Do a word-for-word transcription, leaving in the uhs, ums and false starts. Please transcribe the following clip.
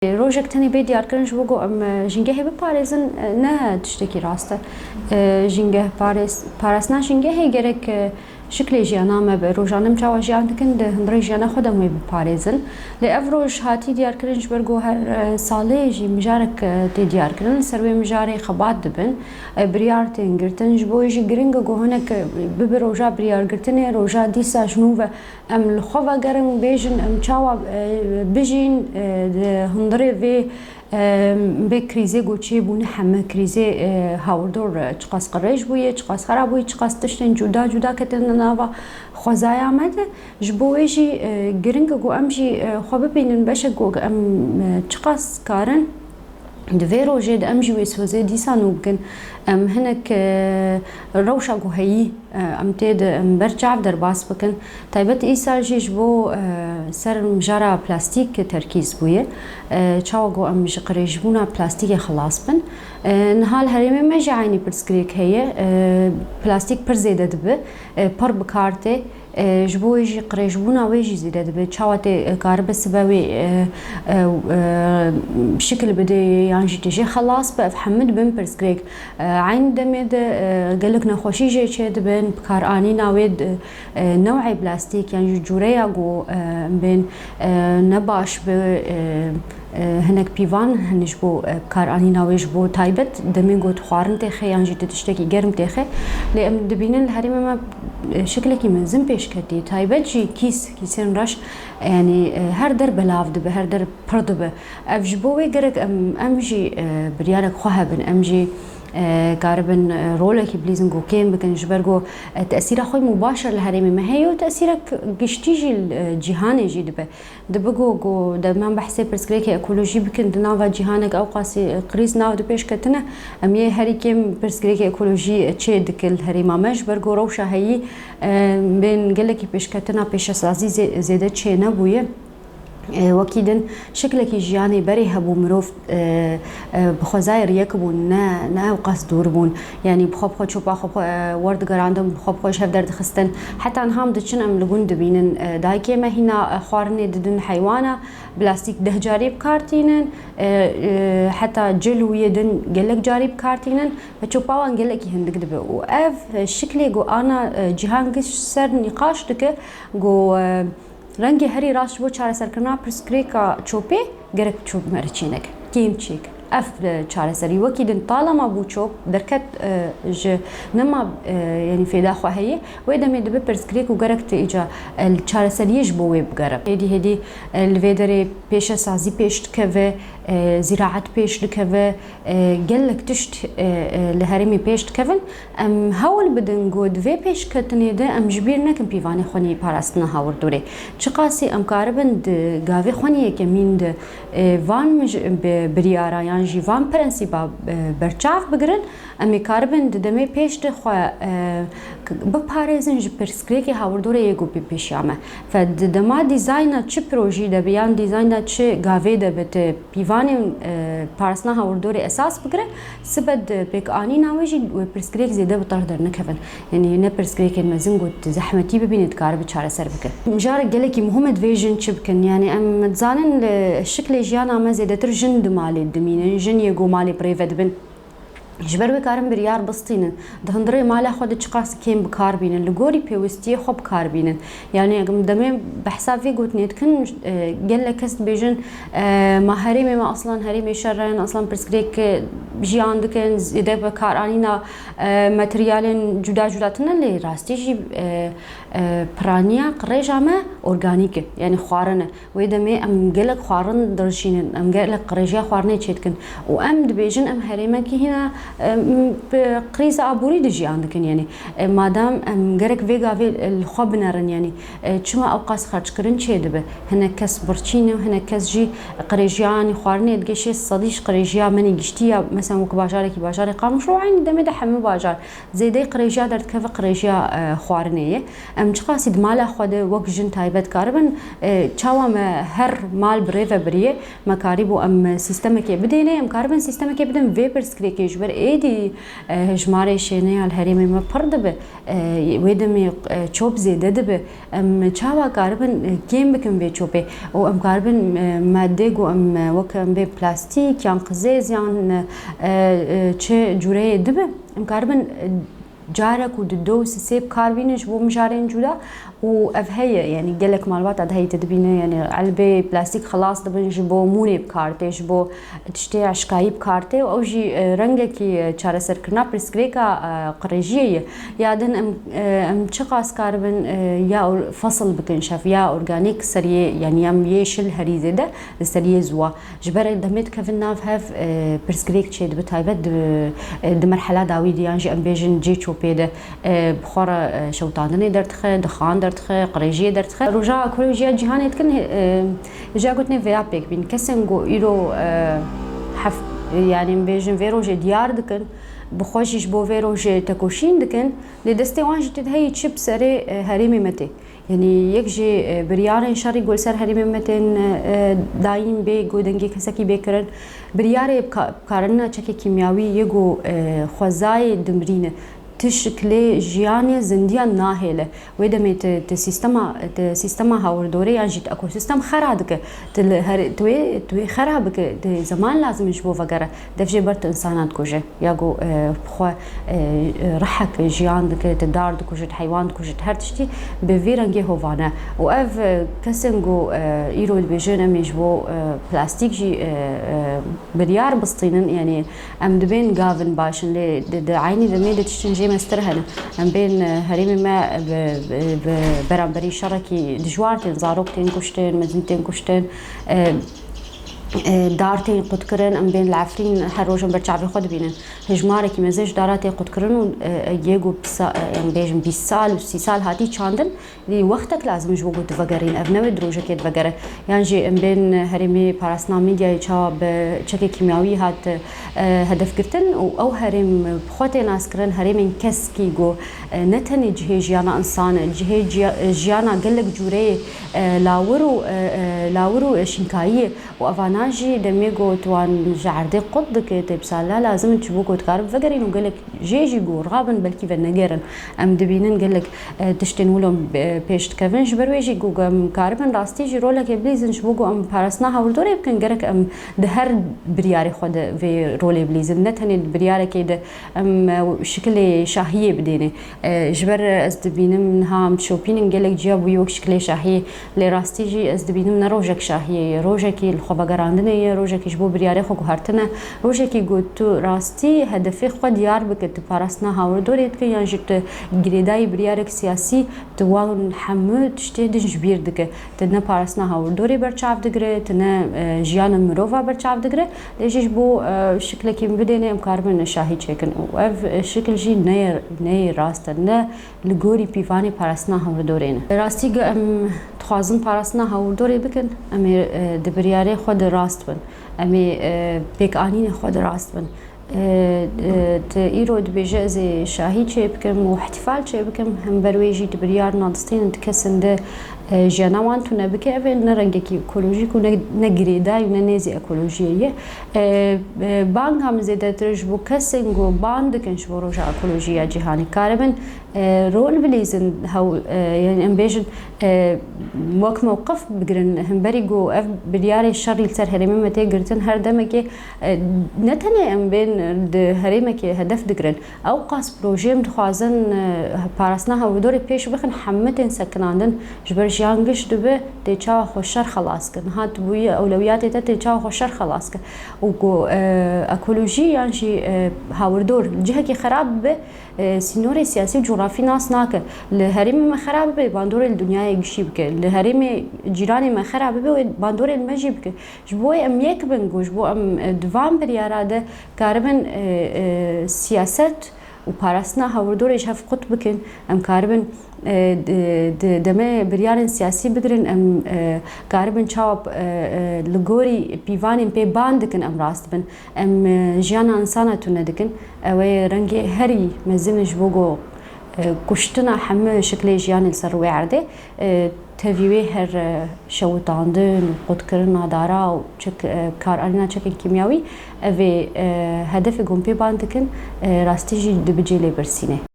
Rojek tenê bê diyarkirin ji bo ku em, e, jîngehê biparêzin, e, ne tiştekî rast e. E, jîngeh parêz-, parastina jîngehê gerek, e, şiklê jiyana me be. Rojan em çawa jiyan dikin, di hundirê jiyana xwe de em wê biparêzin. Lê ev roj hatî diyarkirin ji ber ku her, e, salê jî mijarek, e, tê diyarkirin. Li ser wê mijarê xebat dibin. E, biryar tên girtin. Ji bo wê jî giring e ku hinek, e, bibe roja biryargirtinê, roja dîsa ji nû ve em li xwe vegerin, bêjin em çawa, e, bijîn, e, di hundirê vê, e, vê krîzê ku çêbûne heme krîzê, e, hawirdor, e, çiqas qirêj bûye, çiqas xera bûye, çiqas tiştên cuda cuda ketine nava xwezaya me de. Ji bo wê jî, e, giring e ku em jî, e, xwe bibînin beşek ku em, e, çiqas karin di vê rojê de em jî wê sozê dîsa nû bikin. Em hinek, e, rewşa ku heyî, e, em tê de em ber çav derbas bikin. Taybet îsal jî ji bo, e, ser mijara plastîk terkîz bûye. E, çawa ku em ji qirêjbûna plastîkê xilas bin. E, niha li herêmê me jî eynî pirsgirêk heye. E, plastîk pir zêde dibe, e, pir bi kar tê. E, ji bo wê jî qirêjbûna wê jî zêde dibe. Çawa tê, e, karibe sibe wê, e, e, e, şikil bide yan jî tê jê xelas be, ev hemû dibin pirsgirêk. E, eynî demê de, e, gelek nexweşî jê çêdibin, bikaranîna wê di, e, new'ê plastîk yan jî cûreya ku, e, em bên, e, ne baş be, e, e, hinek pîvan hene ji bo, e, bikaranîna wê ji bo taybet demê ku tu xwarin têxe yan jî tu tiştekî germ têxe. Lê em dibînin li herêmê me, e, şiklekî mezin pêş ketî. Taybet jî kîs, kîsên reş, yanî, e, her der belav dibe, her der pir dibe. Ev ji bo wê gerek em, em jî, e, biryarek xwe hebin, em jî, e, karibin, e, rolekî bilîzin ku kêm bikin, ji ber ku, e, tesîra xwe mubaşir li herêmê me heye û tesîrek giştî jî li, e, cîhanê jî dibe. Dibe ku, ku dema behsê pirsgirêkê ekolojî bikin, di nava cîhanek ewqasî, e, krîz nav di pêş ketine, em yê herî kêm pirsgirêkê ekolojî, e, çê dikin li herêma me, ji ber ku rewşa heyî, e, bên gelekî pêşketina pêşesazî zê-, zêde çê nebûye. E, wekî din şiklekî jiyanê berê hebû, mirov, e, e, bi xwezayê riyek bûn, ne, ne ewqas dûr bûn. Yanî bi xwe bi xwe çopa xwe bi xwe, e, werdigerandin, bi xwe bi xwe ji hev derdixistin. Heta niha em diçin, em li gund dibînin, e, dayikê me hîna, e, xwarinê didin heywana, plastîk deh carî bi kar tînin, e, e, heta cil û yê din gelek carî bi kar tînin ve çopa wan gelekî hindik dibe. Û ev, e, şiklê ku ana, e, cîhan giş ser nîqaş dike, ku, e, rengê herî rast ji bo çareserkirina pirsgirêka çopê gerek çop meriçînek, kêm çêk. Ev, e, çareserî wekî din talema bû çop derket, e, ji nema, e, yanî fêda xwe heye, wê demê dibe pirsgirêk û gerek tu îca, e, çareseriyê ji bo wê bigere. Hêdî hêdî, e, li vê derê pêşesazî pêş dikeve, e, zîraet pêş dikeve, e, gelek tişt, e, e, li herêmê pêş dikevin. Em hewl bidin ku di vê pêşketinê de em ji bîr nekin pîvanê xwe nî parastina hawirdorê. Çiqasî em karibin di gavê xwe nî yekemîn de, e, van mij-, bi-, biryara yan jî van prensîba, e, berçav bigirin, em ê karibin di demê pêş de xwe, e, k-, biparêzin ji pirsgirêkê hawirdorê yê ku pê pêşiya me. Fe di dema dîzayna çi projî de be yan dîzayna çi gavê de be, tu pîvanên, e, parastina hawirdorê esas bigire, sibe di pêkanîna wê jî wê pirsgirêk zêde bi tar dernekevin. Yanî ne pirsgirêkên mezin ku tu zehmetî bibînî dikaribe çareser bike. Mijarek gelekî muhim e, divê jin çi bikin? Yanî em dizanin li şiklê jiyana me zêdetir jin di malê dimînin, jin yê ku malê bi rê ve dibin. Ji ber wê karin biryar bistînin. Di hundirê mala xwe de çiqas kêm bi kar bînin. Li gorî pêwistiyê xwe bi kar bînin. Yanî em demê behsa vê gotinê dikin, e, gelek kes dibêjin, e, ma herêmê me aslan herêmê şer in, aslan pirsgirêk, e, jiyan dikin, zêde bi karanîna, e, materyalên cuda cuda tune, lê rastî jî, e, e, piraniya qirêja me organîk e, yanî xwarin e. Wê demê em gelek xwarin dirişînin, em gelek qirêjiya xwarinê çêdikin û em dibêjin em herêmekî hîna, em, bi krîza aborî de jiyan dikin, yanî, e, madem em gerek vê gavê, e, li xwe binerin, yanî, e, çima ewqas xerckirin çêdibe? Hinek kes birçî ne, hinek kes jî qirêjiya, yanî xwarinê digê şêst sedî ji qirêjiya me nî giştî ya, mesela wek bajarekî, bajarê Qamişlo, eynî demê de hemû bajar zêdeyî qirêjiya derdikeve qirêjiya, e, xwarinê ye. Em çiqasî di mala xwe de wek jin taybet karibin, e, çawa me her mal bi rê ve biriye, me karîbû em sîstemekê bidêne, em karibin sîstemekê bidin vê pirsgirêkê, ji ber Êdî, e, hejmarê şêneya li herêmê me pir dibe, e, wê demê, e, çop zêde dibe. Em çawa karibin, e, kêm bikin vê çopê û em karibin, e, madê ku em, e, wek em bê plastîk yan qizêz yan, e, e, çi cûreyê dibe, em karibin, e, carek û di do û sisê bi kar bînin ji bo mijarên cuda û ev heye, yanî gelek malbata de heye te dibîne, yanî elbê plastîk xilas dibin ji bo mûnê bi kar tê, ji bo tiştê eşkayî bi kar tê û ew jî, e, rengekî, e, çareserkirina pirsgirêka, e, qirêjiyê ye. Ya din em, e, em çiqas karibin, e, ya or-, fesil bikin şev, ya organîk seriyê, yanî em yê şil herî zêde li seriyê ziwa. Ji ber demê dikevin nav hev, e, pirsgirêk çêdibe, taybet di, e, di merhela dawî de yan jî em bêjin cê çopê de, e, bi xwe re, e, şewitandinê derdixe, dixan derdixe, qirêjiyê derdixe. Roja Ekolojiya Cîhanê dikin, e, hêja gotinê vêya pêk bîn. Kesên ku îro, e, hef-, yanî em bêjin vê rojê diyar dikin, bi xwe jî ji bo vê rojê tekoşîn dikin, lê destê wan jî tê de heyî çi bi serê, e, herêmê me tê. Yanî yek jî, e, biryarên şerî ku li ser herêmê me tên, e, dayîn bê, ku dengê kesekî bê kirin. Biryarê bika-, bikarandina çekê kîmyawî yê ku, e, xwezayê dimrîne. Ti şiklê jiyanê zindiyan nahêle. Wê demê ti, ti sîstema, ti sîstema hawirdorê yan jî ti ekosîstem xera dike. Ti li her, ti wê, ti wê xera bike, ti zeman lazim e ji bo vegere. Dev jê ber tu insana dikuje. Ya ku, e, bi xwe, e, rihek jiyan dike, tu dar dikujit, heywan dikujit, her tiştî bi vî rengê hovane. Û ev, e, kesên ku, e, îro dibêjin em ê ji bo, e, plastîk jî, e, e, biryar bistînin, yanî em dibên gavin baş in, lê di, di eynî demê de tiştên jê mestir hene. Em bên, e, herêmê me bi, bi, bi beramberî şerekî dijwar tên, zarok tên kuştin, mezin tên kuştin, e, e, dar tên qutkirin, em bên li Efrîn her roj em ber çavê xwe dibînin. Hejmarekî mezin ji dara tê qutkirin û, e, e, yê ku bi sa-, e, em bêjin bîst sal û sî sal hatî çandin, dî wextek lazim ji bo ku divegerîn. Ev ne wê di rojekê divegere. Yan jî em bên herêmê parastina medyayê çawa bi çekê kîmyawî hat, e, hedef girtin û ew herêm bi xwe tê naskirin herêmên keskî ku, e, ne tenê cihê jiyana însan e, cihê ciya-, jiyana gelek cûreyê, e, lawir û, e, e, lawir û şînkayiyê. Û evana jî demê ku tu wan ji erdê qut dike, tê bi sala lazim in ji bo ku dikarin vegerîn û gelek jê jî ku rabin belkî venegerin. Em dibînin gelek, e, tiştên wilo, e, pêş dikevin. Ji ber wê jî ku em karibin rastî jî rolekê bilîzin ji bo ku em parastina hawirdorê bikin, gerek em di her biryarê xwe de vê rolê bilîzin. Ne tenê di biryarekê de em, e, şikilê şahiyê bidêne. E, ji ber ez dibînim niha em dişopînin gelek ciya bûye wek şikilê şahiyê. Lê rastî jî ez dibînim ne rojek şahiyê ye. Rojekî li xwe vegerandinê ye, rojekî ji bo biryarê xwe guhertin e. Rojekî ku tu rastî hedefê xwe diyar bike, tu parastina hawirdorê dike yan jî tu girêdayî biryarek siyasî, tu wan hemû tiştê din ji bîr dike. Tu ne parastina hawirdorê berçav digire, tu ne, e, jiyana mirova berçav digire. Lê jî ji bo, e, şiklekî bidêne em karibin şahî çêkin. Û ev, e, şikil jî neyê, neyê rast e, ne li gorî pîvanê parastina hawirdorê ne. Rastî ku em dixwazin parastina hawirdorê bikin, em ê, e, di biryarê xwe de rast bin. Em ê, e, pêkanînê xwe de rast bin. E, e, tu îro dibêje ez ê şahî çê bikim û îhtîfal çê bikim, hember wê jî tu biryar nadistînin di kesin de, e, jiyana wan tune bike. Ev ê ne rengekî ekolojîk û ne, ne girêdayî û ne nêzî ekolojiyê ye. E, e, banga min zêdetir ji bo kesên ku ban dikin ji bo roja ekolojiya cîhanê. Karibin, e, rol bilîzin, hew-, e, yanî em bêjin, e, wek mewqif bigirin, hemberî ku ev biryarê şerî li ser herêmê me tê girtin, her demekê, e, ne tenê em bên di herêmekê hedef digirin. Ew qas projeyê em dixwazin, e, parastina hawirdorê pêş bixin, hemû tên sekinandin, ji ber jiyan giş dibe, tê çawa xwe şer xelas kir. Niha tu bûyî ewlewiyatê te, tê çawa xwe şer xelas kir. Û ku, e, ekolojî yan jî, e, hawirdor li cihekî xerab bibe, e, sînorê siyasî û cografî nas nake. Li herêmê me xera bibe, bandorê li dinyayê gişî bike. Li herêmê cîranê me xera bibe, wê bandorê li me jî bike. Ji bo em yek bin ku ji bo em, e, di van biryara de karibin, e, e, siyaset û parastina hawirdorê ji hev qut bikin, em karibin, e, di, di demê biryarên siyasî bigirin, em, e, karibin çawa, e, e, li gorî pîvanên pê ban dikin em rast bin. Em, e, jiyana insana tune dikin. Ew ê rengê herî mezin ji bo ku, e, kuştina hemû şiklê jiyanê li ser rûyê erdê, e, tevî wê her e, şewitandin û qutkirina dara û çek, e, karanîna çekên kîmyawî, ev ê, e, hedefê ku hûn pê ban dikin, e, rastî jî dibe cê lêbirsînê.